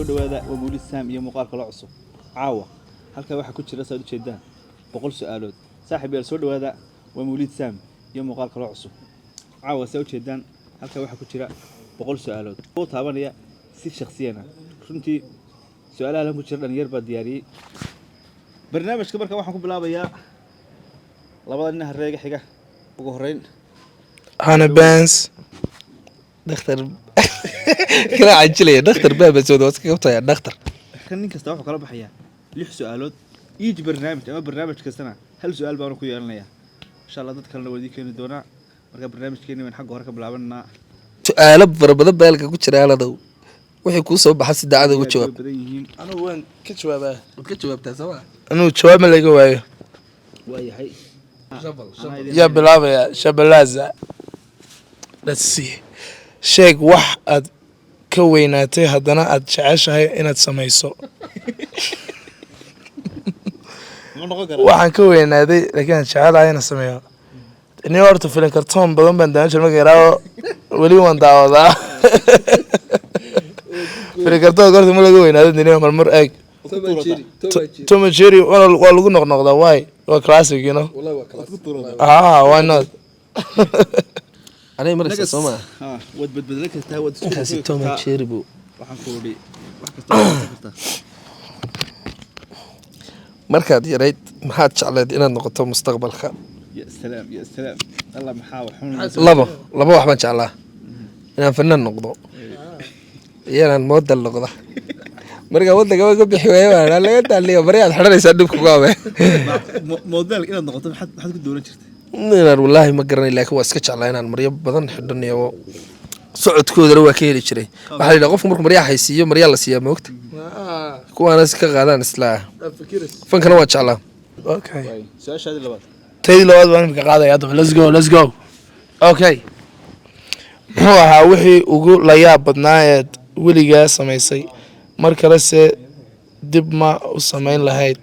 Dhawaada, waa Mawlid Saam iyo muuqaalka loo cusub. Caawa halkaa waxaa ku jira, saad ujeedaan, 100 su-aalood. Saaxiibayaal, soo dhawaada, waa Mawlid Saam iyo muuqaalka loo cusub. Caawa, saa ujeedaan, halkaa waxaa ku jira 100 su-aalood oo taabanaya si shakhsiyana. Runtii su-aalaha halkan ku jira dhalinyar baa diyaariyey barnaamijka. Marka waxaan ku bilaabayaa labada nin hareega xiga ugu horreyn. Hana Benz. Dhakhtar kala cajilaya, dhakhtar baabasooda waa iska qabtaya dhakhtar. Kan nin kasta wuxuu kala baxayaa lix su-aalood each barnaamij, ama barnaamij kastana hal su-aal baanu ku yeelanayaa, insha Allah. Dad kalena waa idin keeni doonaa. Marka barnaamijkeeni waan xagga hore ka bilaabanaa. Su-aalo fara badan baa halka ku jira. Aladow, wixii kuu soo baxa si daacada uga Aad jawaab. way badan yihiin. Anugu waan ka jawaabaa. Waad ka jawaabtaa, soo ma? Anugu jawaab ma laga waayo. Waayahay. Yaa bilaabaya? Shabalaza, let's see. Sheeg wax aad ka weynaatay haddana aad jeceshahay inaad samayso. Ma noqon karaa? Waxaan ka weynaaday laakiin aan jecelahay inaan sameeyo, nin horta filim kartoon badan baan daawan jiray marka yaraawo, weli waan daawadaa filim kartoonka. Horta ma laga weynaado nini, marmar eeg Tom and Jerry waa lagu noqnoqdaa. Why? Waa classic. Ah, why not? Aniga maraysa, soo ma? Ha, waad badbedelan kartaa, waad isku Intaasi rogi Tom and kartaa. Jerry buu. Waxaan ku idhi, wax kasta waad qabsan kartaa. Markaad yarayd maxaad jecleed inaad noqoto mustaqbalka? Ya salaam, ya salaam, Allah, maxaa wax xun! Laba wax baan jeclaa: inaan fanaan noqdo iyo inaan model noqdo. Marka wadanka waa ka bixi waaye, baan laga daaliyo maryaad xidhanaysaa, dhib kugu abe. Model inaad noqoto, maxaad ku dooran jirtay? Inaan, wallaahi ma garanay, laakiin waa iska jeclaa inaan maryo badan xidhan iyo socodkoodana waa ka heli jiray. Waxaa la yidhaha qofku markuu maryaha haysiiyo, maryaa la siiyaa, moogta kuwaana si ka qaadaan islaa. Fankana waa jeclaa. Okay. Su-aashaadii labaad. Taydii labaad baan imika qaadaya haddaba. Let's go, let's go. Okay, muxuu ahaa wixii ugu layaab badnaa eed weligaa samaysay, mar kalese dib ma u samayn lahayd?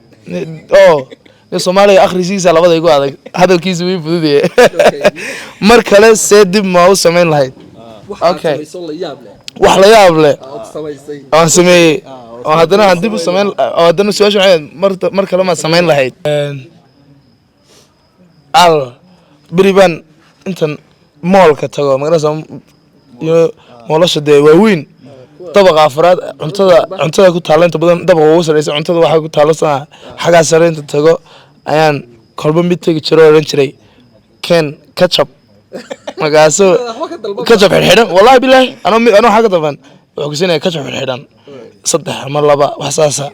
Oo nin Soomaaliga akhrisiisa labada igu adag, hadalkiisa wii fududaye. Mar kale see dib ma u samayn lahayd? Okay, wax la yaab leh aan sameeyey oo haddana aan dib u samayn, oo haddana su-aasha waxay ahayd, mar kale maad samayn lahayd? Al beri baan intan mall-ka tago, magarasa iyo mall-asha dee waaweyn, dabaqa afraad cuntada ku taalla inta badan dabaqa ugu sareysa cuntada waxaa ku taalla sana xaggaa sare inta tago ayaan kolba mid tegi jiro oo odhan jiray, "Ken ketchup." Markaasuu ketchup xidhxidhan, wallahi bilahi, anoo mid anoo xagga daban wuxuu ku siinaya ketchup xidhxidhan saddex ama laba, wax saasa.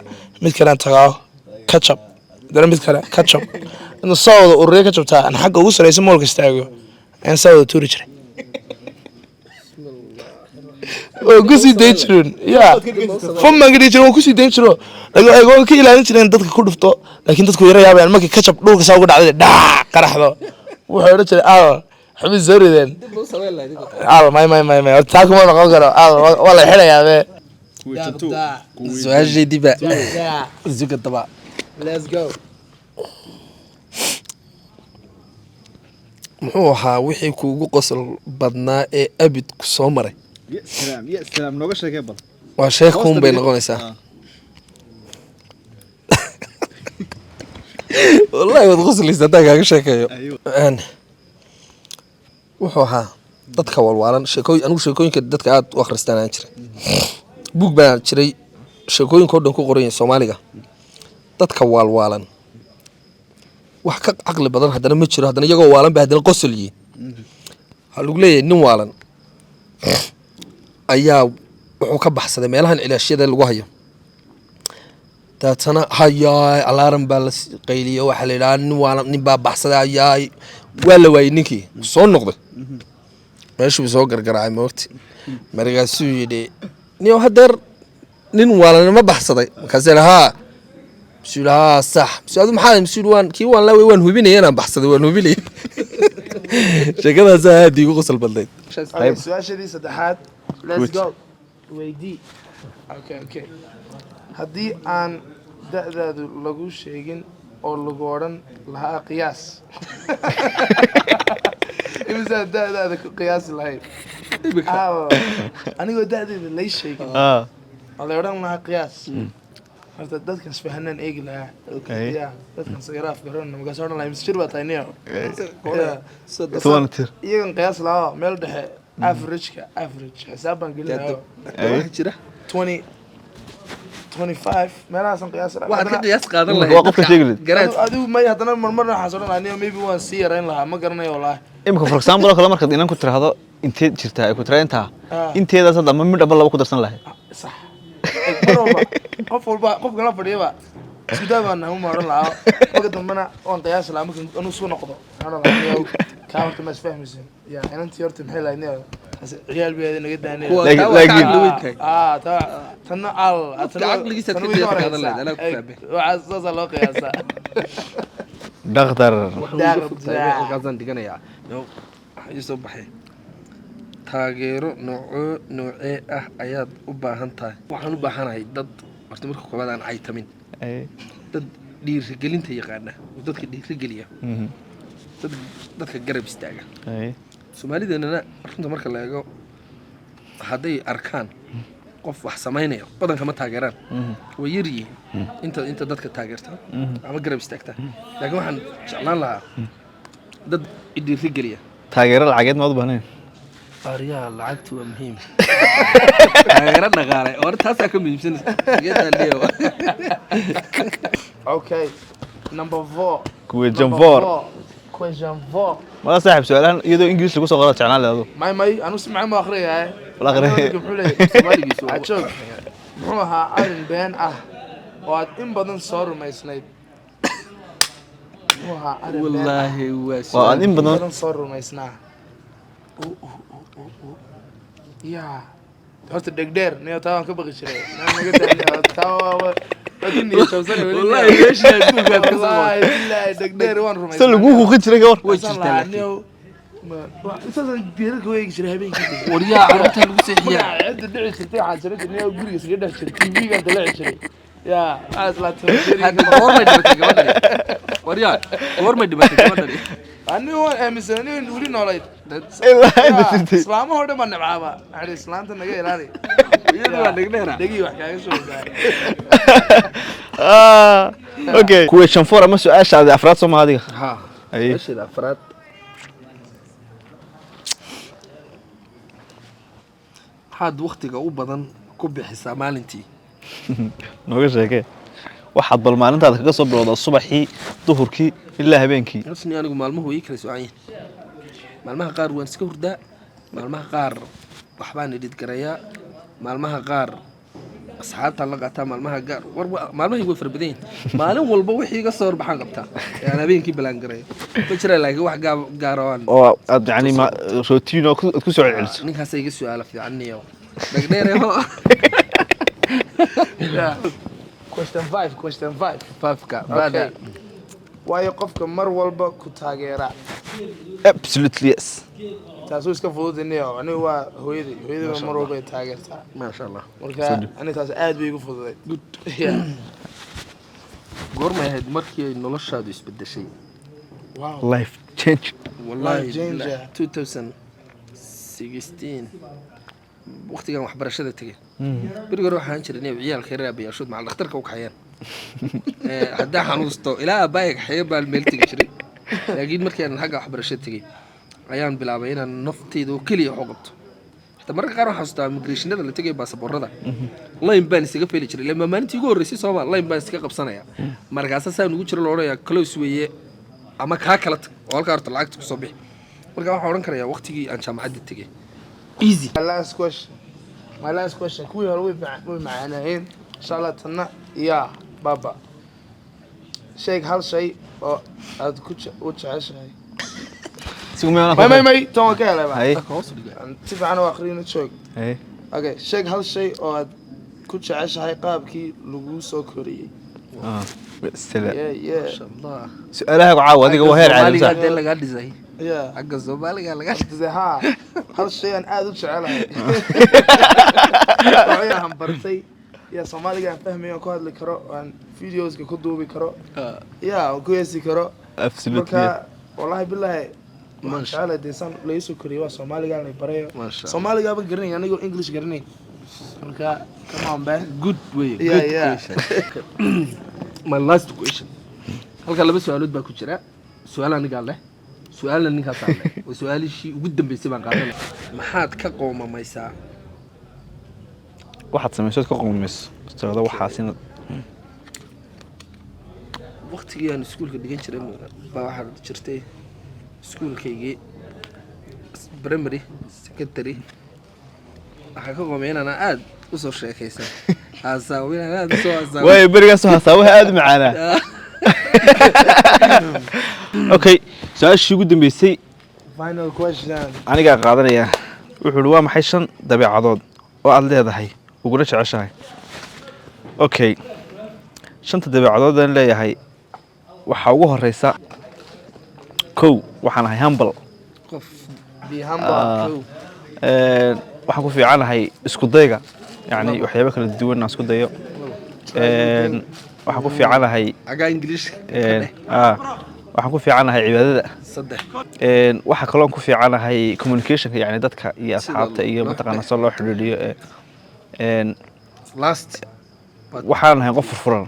Mid kalean tagaa, ketchup, haddana mid kale ketchup. Inuu saa wada ururiyo ketchupta aan xagga ugu sareysa mall-ka istaago ayaan saa wada tuuri jiray oo kusii dayn jirin. Ya fun baan ka dhigi jiray, waan kusii dayn jiro, laakiin ay waan ka ilaalin jireen dadka ku dhufto, laakiin dadku yara yaabayaan markii ketchup dhulka saa uga dhacday, dhaac qaraxdo. Wuxuu odhan jiray, "Al xubin soo rideen." Al may may may may, horta taa kuma noqon karo. Al waa la xidhayaa be. Su-aashaydii baa suga daba. Let's go. Muxuu ahaa wixii kuugu qosol badnaa ee abid ku soo maray? Ya salaam, ya salaam, nooga sheekee bal. Waa sheekuun bay noqonaysaa. Wallahi waad qoslaysa haddaan kaaga sheekeeyo. Wuxuu ahaa dadka walwaalan sheekooyin. Anigu sheekooyinka dadka aad u akhristaan aan jiray, buug baa jiray sheekooyinka oo dhan ku qoran yahay Soomaaliga. Dadka waalwaalan wax ka caqli badan haddana ma jiro, haddana iyagoo waalan ba haddana qosol yihiin. Waxaa lagu leeyahay nin waalan ayaa wuxuu ka baxsaday meelahan cilaashyada lagu hayo. Dabeetana hayaay, alarm baa la qayliyo, waxaa la yidhaha nin waalan, nin baa baxsaday, hayaay. Waa la waayey ninkii. Soo noqday, meeshuu soo gargaraacay moogti. Markaasuu yidhi, "Niyow, hadeer nin waalan ma baxsaday?" Markaasuu yidhi, "Haa." Masuu yidhi, "Haa, sax." Masuu, "Adu maxaa?" Masuu yidhi, "Waan kii waan laaway, waan hubinaya inaan baxsaday, waan hubinaya." Sheekadaasaa aad iigu qosol badnayd. Okay, su-aashadii saddexaad, let's go. Weydii. Okay, haddii aan da'daadu lagu sheegin oo lagu odhan lahaa qiyaas, imisaa da'daada ku qiyaasi lahayd? Aawo, anigoo da'deeda lay sheegin? Waa la odhan lahaa qiyaas. Horta dadkan isfahanaan eegi lahaa. Ya, dadkan sagaraaf garan markaas odhan lahaa, "Mise jir baa tahay, niyo?" Ya. 20 jir. Iyagan qiyaas lahaa meel dhexe, average-ka, average xisaab baan gelin lahaa. Waxa jira 20, 25 meelahaasan qiyaas lahaa. Waxaad ka qiyaas qaadan Imika lahayd waa qofka dadka sheegi lahayd. Garaad. Adigu may, haddana marmarna waxaas odhan lahaa, niyo, maybe waan sii yarayn lahaa, ma garanayo wallaahi. Imika, for example oo kale, markaad inan ku tiraahdo inteed jirtaa, ay ku tiraa intaa, inteedaas hadda ma midhaba laba ku darsan lahayd? Sax. Mar walba qof walba, qofka la fadhiyaba isku daa baan nahay uma odhan lahaa. Marka dambena waan qiyaasi lahaa marka anuu soo noqdo. Waxaan odhan lahaa, niyow, kaa horta ma isfahmaysin ya inantii horta maxay lahayd, niyow, ciyaal bay naga daanay. Kuwa Laakiin taa waa ka caqli weyn tahay. Ah, taa tanna al Qofka caqligiisa aad ka qiyaas qaadan lahayd, anaa ku fahmay. Waxaa saasaa loo qiyaasaa. Dhakhtar. Waxaan uga fogtahay halkaasaan dhiganayaa. No, waxaa ii soo baxay: taageero noocoo noocee ah ayaad u baahan tahay? Waxaan u baahanahay dad horta marka koowaad aan caytamin, dad dhiirigelinta yaqaana oo dadka dhiirigeliya, dad dadka garab istaaga. Soomaalideenana runta marka la eego, hadday arkaan qof wax samaynaya, badanka ma taageeraan, way yar yihiin inta dadka taageerta ama garab istaagta. Laakiin waxaan jeclaan lahaa dad idhiirigeliya. Taageero lacageed maad u baahnayn? Aryaha, lacagtu waa muhiim. Taageero dhaqaale oo taasaa ka muhiimsan. Geedaa. Okay, number four. Question Number four. four. Question four. Mala saaxiib, su-aalahan iyadoo Ingiriis lagu soo qoro jeclaan lahayd adigu. May, anu si macaan ma akriyahay. Wala akhriya. Muxuu leeyahay? Soomaaligiisu waa- Ajoog, muxuu ahaa arrin been ah oo aad in badan soo rumaysnayd? Muxuu ahaa arrin been ah Wallaahi waa Waa aad in in badan badan soo rumaysnaa? Ya, horta dhegdheer niyo, taa waan ka baqi jiray. Naa naga daaniyo, taa waa ku niyad jabsan weli. Wallaahi meesha adduunkaad ka soo Wallaahi billaahi, dhegdheer waan rumaysnaa. Se laguu huuqin jiray gawar. Way Waxaan jirtaa lahaa, laakiin. niyow, intaasan geerarka weegi jiray habeenkii. Waryaa, carruurta lagu seexiyaa. Magaca cidda dhici jirtay, waxaan jiray niyow, guriga iskaga dhex jiray, TV-gan dalaci jiray. Yaa, waxaa islaa Hadda goormay dhimatay gabadhani? Waryaa, goormay dhimatay gabadhani? Anigu waan aaminsan, anigu weli noolayd. Ilaa inta Yaa, jirtay. Islaamahoo dhan baan nabcaaba. Waxaan idhi, islaanta naga ilaali. Iyadu waa dhegdheera. Dhegii wax kaaga soo. Okay, question four ama su-aashaadi afraad soo maha adiga? Ha. Aye. Meesheeda afraad. Maxaad waqtiga u badan ku bixisaa maalintii? Nooga sheekee waxaad bal maalintaada kaga soo bilowdaa, subaxii, duhurkii ilaa habeenkii. Rasmi, anigu maalmuhu way ii kala socan yihiin. Maalmaha qaar waan iska hurdaa, maalmaha qaar waxbaan edit garayaa, maalmaha qaar asxaabtaan la qaataa, maalmaha gaar war maalmahaygu way fara badan yihiin. Maalin walba wixii iga soo horbaxaan qabtaa ee aan habeenkii balaan garayo ma jiraan, laakiin wax gaar oo aan Oo aad yacni routine oo aad ku soo celceliso. Ninkaasa iga su-aala fiicanniyo dhegdheereho. Question five, question five. Faafka. Okay. Baada. Waayo qofka mar walba ku taageera? Absolutely yes. Taasuu iska fududiniyo, anigu waa hooyaday. Hooyaday baa mar walba ay taageertaa. Maasha Allah. Marka aniga taas aad bay igu fududayd. Yeah. Goormay ahayd markii ay noloshaadu isbedeshay? Wow. Life change. Wallahi Life changer. billahi, 2016, waqtigan waxbarashada tegay. Berigi hore waxaan jiray inay ciyaalka yaryar aabayaashood macal dhakhtarka u kaxeeyaan. Haddaan xanuusto ilaa aabbaaya kaxeeya baan meel tegi jiray. Laakiin markii aan xagga waxbarashada tegey ayaan bilaabay inaan nafteyda oo keliya wax u qabto. Xitaa mararka qaar waxaan xasuustaa immigrationada la tegay, baasaboorada line baan isaga feli jiray ilaa maalintii ugu horreysay sooma, line baan iskaga qabsanaya. Markaasa saan ugu jiro la odhanayaa close weeye ama kaa kala tag oo halkaa horta lacagta kusoo bixi. Marka waxaan odhan karayaa waqtigii aan jaamacadda tegey. Easy. My last question, my last question. Kuwii hore way macaanaayeen. Insha Allah tanna yaa baba. Sheeg hal shay oo aad ku u jeceshahay. May, tan waan ka helay ba. Haye. Hoos u dhiga. Si fiican u akhriyna, joog. Haye. Okay, sheeg hal shay oo aad ku jeceshahay qaabkii lagu soo koriyey. Ah, sida Yeah. Masha Allah. Su-aalaha caawa adiga waa heer caalami. Soomaaliga Sax. dee lagaa dhisay. Xagga Soomaaliga lagaa Dee, haa, hal shay aan aad u jecelahay waxaan bartay ya Soomaaliga aan fahmayo, aan ku hadli karo, aan videoska ku duubi karo, ya aan ku heesi karo. Absolutely. Marka wallahi billahi waxaan Masha. jecelahay dee saan laga soo koriyey, waa Soomaaligaan lay barayo. Masha Allah. Soomaaligaaba garanay anigoo English garanay. Marka come on, man. Good way. Yeah, Good question. My last question. Halka laba su-aalood baa ku jira. Su-aal anigaa leh, su-aalna ninkaasaa leh. Waa su-aalishii ugu dambeysay baan qaadanay. Maxaad ka qoomamaysaa? Waxaad samaysood ka qoomayso tirada waxaasina. Waqtigii aan iskuulka dhigan jiray baa waxaa jirtay iskuulkaygii primary, secondary, waxaa ka qoomay inaan aada usoo sheekaysan, hasaawo, inaan aada usoo hasaawo. Waayo, berigaas hasaawaha aada u macaanaa. Okay, su-aashii ugu dambeysay. Final question. Anigaa qaadanaya. Wuxuu uhi, waa maxay shan dabeecadood oo aad leedahay uguna jeceshahay? Okay, shanta dabeecadood aan leeyahay waxaa ugu horeysa, kow, waxaan ahay humble. Qof Be humble. Kow. Waxaan ku fiicanahay isku dayga, yacni waxyaabo kala duwan aan isku dayo. Waxaan ku fiicanahay Agaa Ingiliishka. Waxaan ku fiicanahay cibaadada. Saddex. Waxaa kaloo ku fiicanahay communicationka, yacni dadka iyo asxaabta iyo loo mataqaana soo loo xidhiidhiyo Last. Waxaan ahay qof furfuran,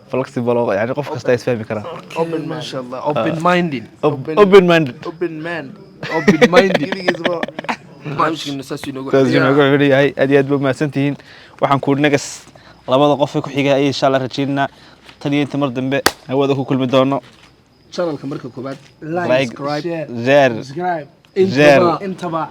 flexible, oo yani qof kasta isfahmi karaa. Open. Masha Allah, open minded. Open minded. Open man. Open minded. Geligiisba. Barnaamijkeena saas inoogu Saas inoogu xidhan yahay. Aad iyo aad ba mahadsantihiin. Waxaan ku nagas labada qof ee ku xiga ayay insha Allah rajaynaa. Tan iyo inta mar dambe hawada ku kulmi doono. Channelka marka koobaad like, like, share, share, subscribe. Share. Intaba.